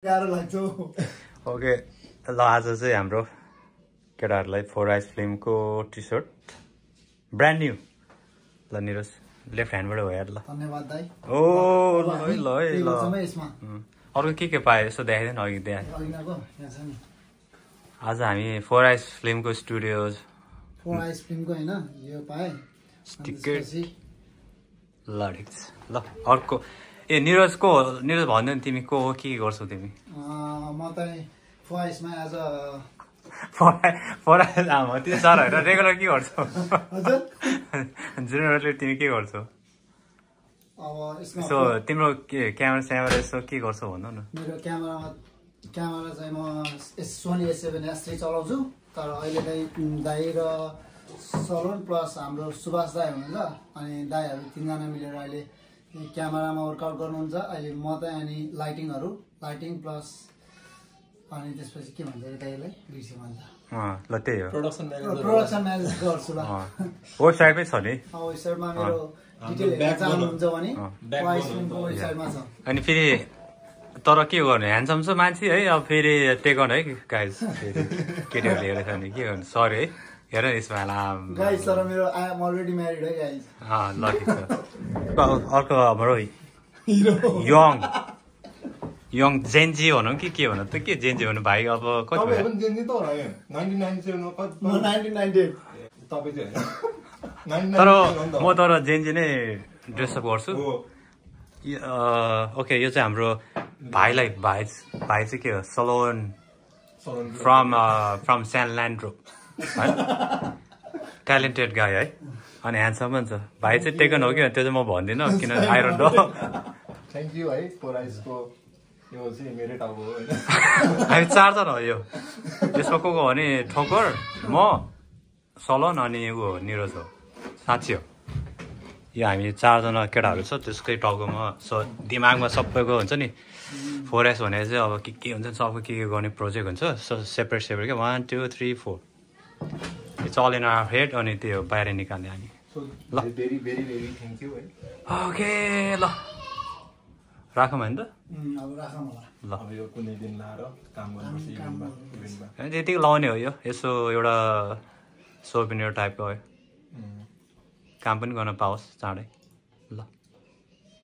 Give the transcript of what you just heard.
गाह्रो लाग्छ ओके ल आज चाहिँ हाम्रो केटाहरूलाई 4 Eyes फिल्मको टी सर्ट ब्रान्ड न्यू ल निरज लेफ्ट ह्यान्डबाट हो यार ल धन्यवाद दाइ ओ ल यसमा अर्को के पायो यसो देखाइदिएन अघि देखाए अघिनाको यहाँ छ नि आज हामी 4 Eyes फिल्मको स्टुडियोज 4 Eyes फिल्मको हैन यो पाए टिकट ल ठिक छ ल अर्को ए निरज भन्दैन तिमी को हो के गर्छौ तिमी म चाहिँ 4 Eyes मा एज अ आमा त्यो सर होइन रेगुलर के गर्छौ हजुर जेनरली तिमी के गर्छौ अब यसमा सो तिम्रो के क्यामेरा यसो के गर्छौ भन्नु न मेरो क्यामेरा चाहिँ म सोनी A7S3 चलाउँछु तर अहिले चाहिँ दाइ र सलोन प्लस हाम्रो सुभाष दाइ हुनुहुन्छ अनि दाइहरू तीनजना मिलेर अहिले क्यामेरामा वर्कआउट गर्नुहुन्छ अहिले म चाहिँ अनि लाइटिङ प्लस अनि त्यसपछि के भन्छ दाइलाई बिर्से भन्छ ल त्यही हो प्रोडक्सन म्यानेज गर्छु ल वेबसाइटमै छ नि वेबसाइटमा मेरो डिटेल हेर्न चाहनुहुन्छ भने प्राइसको वेबसाइटमा छ अनि फेरि तर के गर्ने ह्यान्डसम छ मान्छे है अब फेरि टेक अन है गाइज फेरि केटीहरूले हेरेको छ भने के गर्नु सरी है हेर न यसमा गाइज तर मेरो आई एम अलरेडी म्यारिड है गाइज ल ठिक छ अर्को हाम्रो यङ जेन्जी भनौँ कि के भनौँ त के जेन्जी भन्नु भाइ अब कति तर जेन्जी नै ड्रेसअप गर्छु ओके यो चाहिँ हाम्रो भाइ चाहिँ के हो सलोन फ्रम स्यान ल्यान्ड्रो है ट्यालेन्टेड गाई है अनि ह्यान्डसम पनि छ भाइ चाहिँ टेकन हो कि त्यो चाहिँ म भन्दिनँ किन आइरन द थ्याङ्क यू है 4 Eyes को यो चाहिँ मेरै टाउको हो हैन हामी 4 जना हो यो यसमा को भने ठोकर म सलोन अनि ऊ निरज हो साँच्ची हो यो हामी 4 जना केटाहरू छ त्यसकै टाउकोमा दिमागमा सबैको हुन्छ नि 4 Eyes भने चाहिँ अब के हुन्छ नि सबको के गर्ने प्रोजेक्ट हुन्छ सेपरेट क्या 1 2 3 4 it's all in our head अनि त्यो बाहिर निकाल्ने हामी ल very very very thank you है ओके ल राखौँ होइन त अब राखौँ ल अब यो कुनै दिन लाएर काम गर्नुपर्छ इभेन्टमा त्यतिकै लाउने हो यो यसो एउटा सोभिनियर टाइपको है काम पनि गर्न पाओस् चाँडै